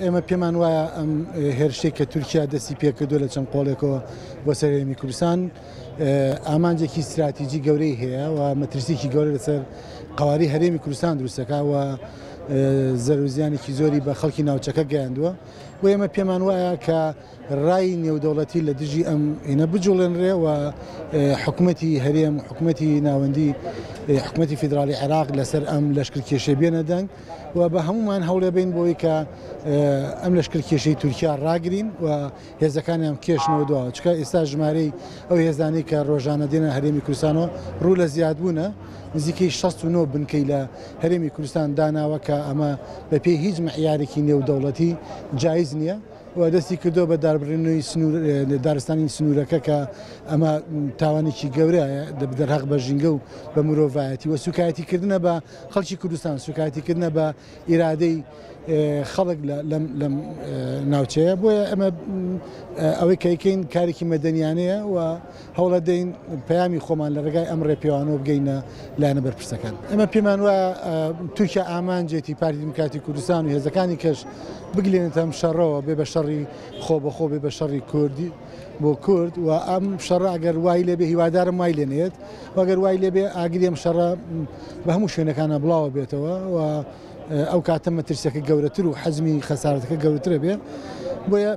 ئێمە پێمان وایە ئەم هێرشەی کە تورکیا دەستی پێکردووە لە چەند قۆڵێکەوە بۆ سەر هەرێمی کوردستان ئامانجێکی ستراتیجی گەورەی هەیە و مەترسیکی گەورە لەسەر قواری هەرێمی کوردستان دروستەکە و زەروزیانێکی زۆری بە خەڵکی ناوچەکە گەیاندووە بۆ ئێمە پێمان وایە کە ڕای نێودەوڵەتی لە دژی ئەم ئینە بجوڵێنرێ و حکومەتی هەرێم حکومەتی ناوەندی حکومەتی فیدراڵی عێراق لەسەر ئەم لەشکرکێشێ بێنە دەنگ و بە هەمومان هەوڵێ بین بۆی کە ئەم لەشکرکێشەی تورکیا ڕاگرین و هێزەکانیان بکێشنەوە دواوە چکە ئێستا ژمارەی ئەو هێزانەی کە ڕۆژانە دێنە هەرێمی کوردستانەوە ڕوو لە زیادبوونە نزیکەی 69 بنکەی لە هەرێمی کوردستان داناوە کە ئەمە بەپێی هیچ معیارێکی نێودەوڵەتی جایز نییە. و دەستی کردووە بە داربڕینەوەی سنوور دارستانی سنوورەکە کە ئەمە تاوانێکی گەورەیە دەرهەق بە ژینگە و بە مرۆڤایەتی و سوکایەتی کردنە بە خەڵکی کوردستان سوکایەتی کردنە بە ئیرادەی خەڵک لەم لەم ناوچەیە بۆیە ئەمە ئەوەی کەیکەین کارێکی مەدەنیانەیە و هەوڵەدەین پەیامی خۆمان لە ڕێگای ئەم ڕێپێوانەوە بگەینە لایەنە بەرپرسەکان. ئێمە پێمان وایە تورکیا ئامانجێتی پارتی دیموکراتی کوردستان و هێزەکانی کەش بگلێنێتە ئەم شەڕەوە بێ بە شەڕی خۆبەخۆ بێ بە شەڕی کوردی بۆ کورد و ئەم شەڕە ئەگەر وای لێبێ هیوادارم وای لێ نێت و ئەگەر وای لێبێ ئاگری ئەم شەڕە بە هەموو شوێنەکانە بڵاوە بێتەوە و ئەو کاتە مەترسیەکە گەورەتر و حەجمی خەسارەتەکە گەورەترە بێ بۆیە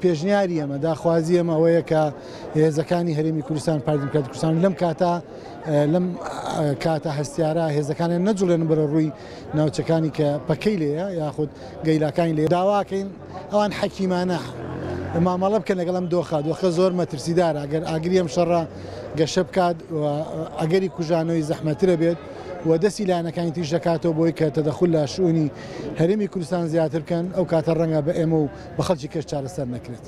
پێشنیاری ئەمە داخوازی ئەمە ئەوەیە کە هێزەکانی هەرێمی کوردستان پارتی دیموکراتی کوردستان لەم کاتە لەم کاتە هەستیارە هێزەکانیان نەجوڵێن بەرە ڕووی ناوچەکانی کە پەکەی لێیە یاخود گەیلاکانی لێ داواکەین ئەوان حەکیمانە مامەڵە بکەن لەگەڵ ئەم دۆخە دۆخە زۆر مەترسیدارە ئەگەر ئاگری ئەم شەڕە گەشە بکات و ئەگەری کوژانەوەی زەحمەترە بێت و دەستی لایەنەکانی تریش دەکاتەوە بۆی کە تەدەخول لە شئونی هەرێمی کوردستان زیاتر بکەن ئەو کاتە ڕەنگە بە ئێمە و بە خەڵکی کەش چارەسەر نەکرێت.